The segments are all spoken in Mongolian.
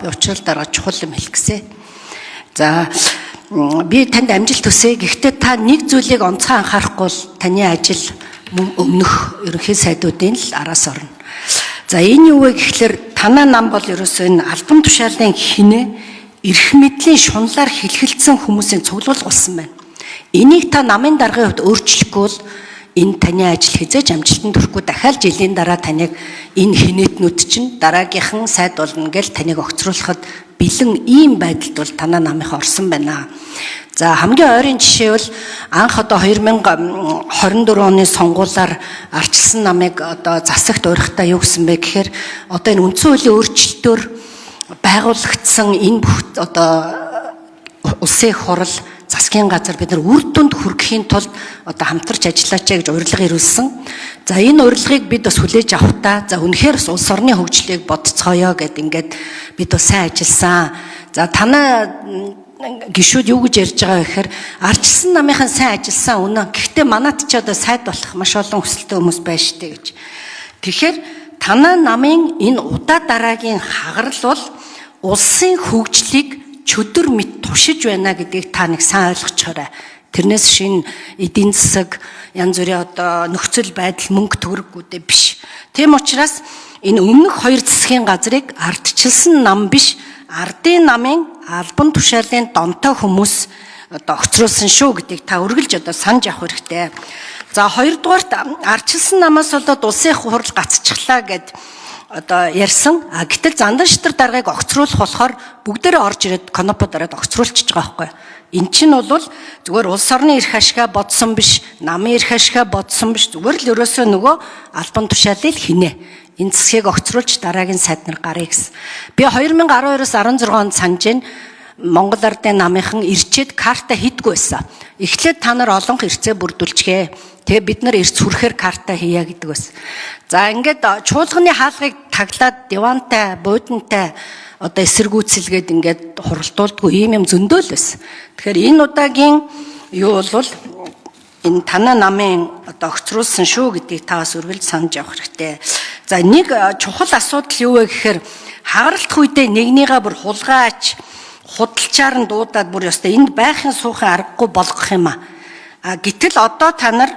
Би учрал дараа чухал юм хэлэх гэсэн. За, би танд амжилт хүсье. Гэхдээ та нэг зүйлийг онцгой анхаарахгүй бол таны ажил мөн өмнөх ерөнхий сайдуудын л араас орно. За, энэ юу вэ гэхлээр танаа нам бол ерөөсөө энэ албан тушаалын хинэ эрх мэдлийн шунлаар хилхэлдсэн хүмүүсийн цуглуулга болсон байна. Энийг та намын даргын хувьд өөрчлөхгүй бол энэ таны ажил хизээж амжилтанд хүрэхгүй, дахиад жилийн дараа таныг энэ хинэтнүүд чинь дараагийнхан сайд болно гэж таныг огцруулахад бэлэн ийм байдалд бол танаа намынхан орсон байна. За, хамгийн ойрын жишээ бол анх одоо 2024 оны сонгуулиар арчилсан намыг одоо засагт урихтаа юу гэсэн бэ гэхээр одоо энэ үндсэн хуулийн өөрчлөлтөөр байгуулагдсан энэ бүх одоо улсын их хурал, засгийн газар бид нар үр дүнд хүрэхийн тулд одоо хамтарч ажиллаач гэж урилга ирүүлсэн. За, энэ урилгыг бид бас хүлээж авахдаа за үнэхээр бас улс орны хөгжлийг бодцгоё гэд ингээд бид бас сайн ажилласан. За, танай гишүүд юу гэж ярьж байгаа вэ гэхээр арчилсан намынхан сайн ажилласан үнэн. Гэхдээ манад ч одоо сайд болох маш олон хүсэлтэй хүмүүс байна штэ гэж. Тэгэхээр танай намын энэ удаа дараагийн хагарал бол улсын хөгжлийг чөдөр мэт туршиж байна гэдгийг та нэг сайн ойлгочихоорой. Тэрнээс шинэ эдийн засаг, янз бүрийн одоо нөхцөл байдал, мөнгө төгрөггүүдээ биш. Тийм учраас энэ өмнөх хоёр засгийн газрыг ардчилсан нам биш, ардын намын албан тушаалын донтой хүмүүс одоо огцруулсан шүү гэдгийг та үргэлж одоо санаж авах хэрэгтэй. За, хоёрдугаарт ардчилсан намаас болоод улсын их хурал гацчихлаа гэд одоо ярьсан. А гэтэл Зандан шатар даргаыг огцруулах болохоор бүгдээрээ орж ирээд конопо дараад огцруулчихж байгаа байхгүй. Эн чинь бол зүгээр улс орны эрх ашгаа бодсон биш, намын эрх ашгаа бодсон биш, зүгээр л ерөөсөө нөгөө албан тушаалыг хинэ. Энэ засгийг огцруулж дараагийн сайд нар гарыг гэсэн. Би 2012-оос 16 онд санаж байна. Монгол Ардын намынхан ирчээд карта хийдгүү байсан. Эхлээд та нар олонх ирцээ бүрдүүлчихээ. Тэгээ бид нар ирц хүрэхээр карта хийя гэдэг байсан. За, ингээд чуулганы хаалгыг таглаад дивантай, буудантай одоо эсэргүүцэлгээд ингээд хуралдуулдгүй ийм юм зөндөө л байсан. Тэгэхээр энэ удаагийн юу бол энэ танаа намын одоо огцруулсан шүү гэдгийг та бас үргэлж санаж явах хэрэгтэй. За, нэг чухал асуудал юу вэ гэхээр хагаралтах үедээ нэгнийгээ бүр хулгайч худалчаар нь дуудаад бүр ёстой энд байхын суухын аргагүй болгох юм а. А гэтэл одоо та нар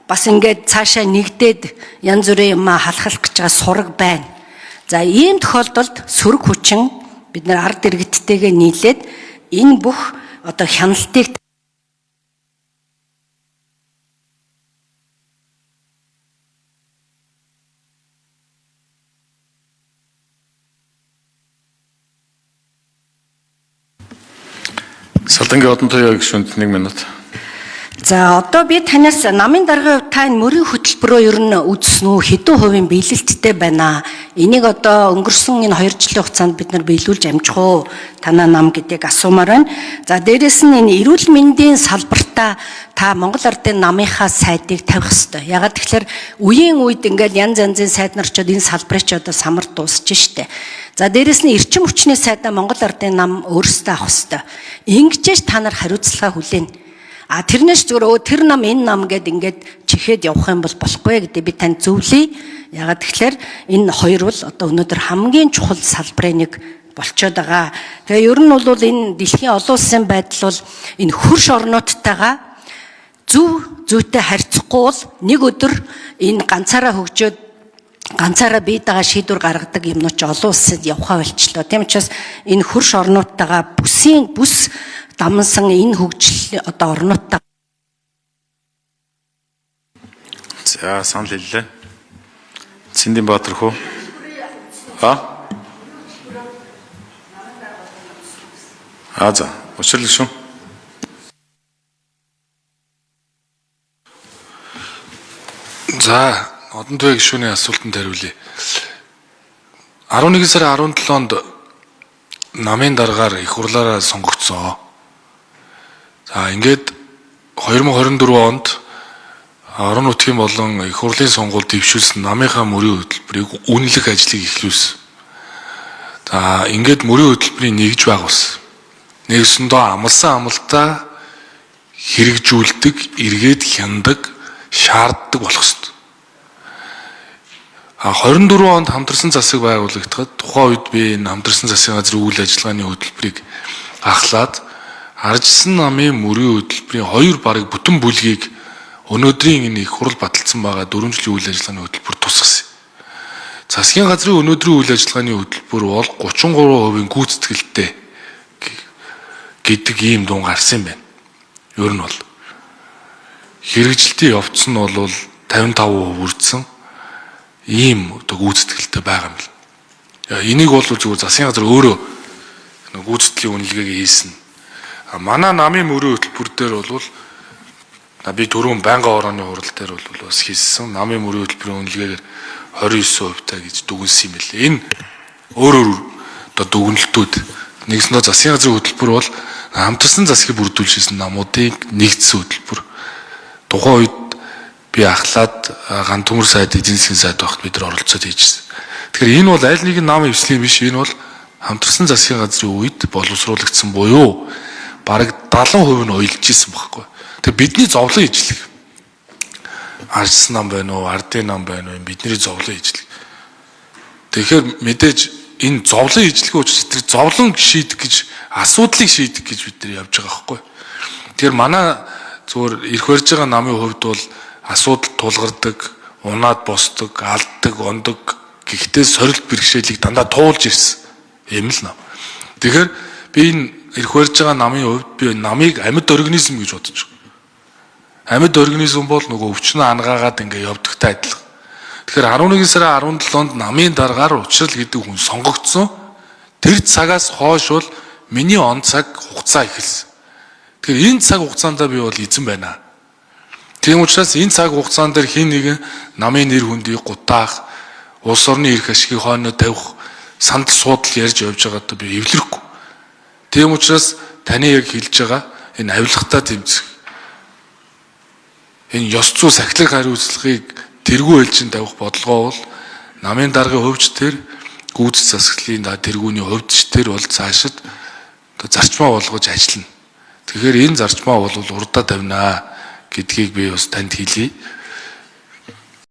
бас ингээд цаашаа нэгдээд янз бүрийн юм халахлах гэж байгаа сураг байна. За, ийм тохиолдолд сөрөг хүчин бид нар ард иргэдтэйгээ нийлээд энэ бүх одоо хяналтыг Салдангийн Одонтуяа гишүүнд 1 минут. За, одоо би танаас намын даргын хувьд та энэ мөрийн хөтөлбөрөө ер нь үзсэн үү? Хэдэн хувийн биелэлттэй байна? Энийг одоо өнгөрсөн энэ 2 жилийн хугацаанд бид нар биелүүлж амжих уу? Танаа нам гэдгийг асуумаар байна. За, дээрэс нь энэ эрүүл мэндийн салбартаа та Монгол Ардын намынхаа сайдыг тавих ёстой. Ягаад тэгэхээр үеийн үед ингээл янз янзын сайд нар ч энэ салбарыг ч одоо самар дуусч штэ. За, дээрэс нь эрчим хүчний сайдаа Монгол Ардын нам өөрсдөө авах ёстой. Ингэжээж та нар хариуцлага хүлээнэ. А тэрнээс зүгээр өө тэр нам энэ нам гэд ингээд чихээд явах юм бол болохгүй гэдэг би танд зөвлөе. Ягаад тэгэхээр энэ хоёр бол одоо өнөөдөр хамгийн чухал салбарын нэг болчоод байгаа. Тэгээ ер нь бол энэ дэлхийн олон улсын байдал бол энэ хөрш орнуудтайгаа зөв зүйтэй харьцахгүй бол нэг өдөр энэ ганцаараа хөгжөөд ганцаараа бие дагаа шийдвэр гаргадаг юмнууд ч олон улсад явхаа болчлоо. Тийм учраас энэ хөрш орнуудтайгаа бүсийн бүс дамнсан энэ хөгжил одоо орнуудтай За, санал хэллээ. Цэндийн Баатар хөө. А? А за, учрал гишүүн. За, Одонтуяа гишүүний асуултанд хариулъя. 11 сарын 17-нд намын даргаар их хурлаараа сонгогдсон. За, ингээд 2024 онд орон нутгийн болон их хурлын сонгуульд дэвшүүлсэн намынхаа мөрийн хөтөлбөрийг үнэлэх ажлыг эхлүүлсэн. За, ингээд мөрийн хөтөлбөрийг нэгж байгуулсан. Нэгсэндээ амласан амлалтаа хэрэгжүүлдэг, эргээд хяндаг, шаарддаг болох ёстой. А 24 онд хамтарсан засаг байгуулагдахад тухайн үед би энэ хамтарсан засгийн газрын үйл ажиллагааны хөтөлбөрийг ахлаад Аржсан намын мөрийн хөтөлбөрийн хоёр бараг бүтэн бүлгийг өнөөдрийн энэ их хурал баталсан байгаа 4 жилийн үйл ажиллагааны хөтөлбөр тусгасан. Засгийн газрын өнөөдрийн үйл ажиллагааны хөтөлбөр бол 33% гүйцэтгэлтэй гэдэг ийм дун гарсан юм байна. Ер нь бол хэрэгжилтийн явц нь бол 55% үрдсэн ийм одоо гүйцэтгэлтэй байгаа юм л. Энийг бол зүгээр засгийн газар өөрөө гүйцэтгэлийн үнэлгээг хийсэн. А манай намын мөрийн хөтөлбөр дээр бол би түрүүн байнгын орооны хурал дээр бол бас хийсэн. Намын мөрийн хөтөлбөрийн үнэлгээгээр 29% та гэж дүгнсэн юм билээ. Энэ өөр өөр одоо дүгнэлтүүд нэгсэндээ засгийн газрын хөтөлбөр бол хамтарсан засгийг бүрдүүлж ирсэн намуудын нэгдсэн хөтөлбөр. Тухайн үед би ахлаад ган төмөр сайд, эдийн засгийн сайд байхад бид нар оролцоод хийжсэн. Тэгэхээр энэ бол аль нэгэн нам эвслийн биш, энэ бол хамтарсан засгийн газрын үед боловсруулагдсан буюу бараг 70% нь уялж исэн байхгүй. Тэгэхээр бидний зовлон ижлэг. Арчсан нам байна уу, ардын нам байна уу, бидний зовлон ижлэг. Тэгэхээр мэдээж энэ зовлон ижлэгийн учраас тэр зовлон шийдэх гэж, асуудлыг шийдэх гэж бид нар явж байгаа байхгүй. Тэгэхээр манай зүгээр эрх барьж байгаа намын хувьд бол асуудал тулгардаг, унаад босдог, алддаг, ондог. Гэхдээ сорилт бэрхшээлийг дандаа туулж ирсэн юм л нам. Тэгэхээр би энэ эрх барьж байгаа намын хувьд би намыг амьд организм гэж бодож байгаа. Амьд организм бол нөгөө өвчнөө ангаагаад ингээ явдагтай адилхан. Тэгэхээр 11 сарын 17-нд намын даргаар учрал гэдэг хүн сонгогдсон. Тэр цагаас хойш бол миний он цаг хугацаа эхэлсэн. Тэгэхээр энэ цаг хугацаанд би бол эзэн байна. Тийм учраас энэ цаг хугацаан дээр хин нэгэн намын нэр хүндийг гутаах, улс орны эрх ашигыг хойноо тавих сандал суудал ярьж явж байгаадаа би эвлэрэхгүй. Тийм учраас таны яг хэлж байгаа энэ авилгатай тэмцэх, энэ ёс зүй сахилах хариуцлагыг тэргүү ээлжин тавих бодлогоо бол намын даргын хувьч тэр гүйцэд засаглалын тэргүүний хувьд ч тэр бол цаашид одоо зарчмаа болгож ажиллана. Тэгэхээр энэ зарчмаа бол урдаа тавина гэдгийг би бас танд хэлье.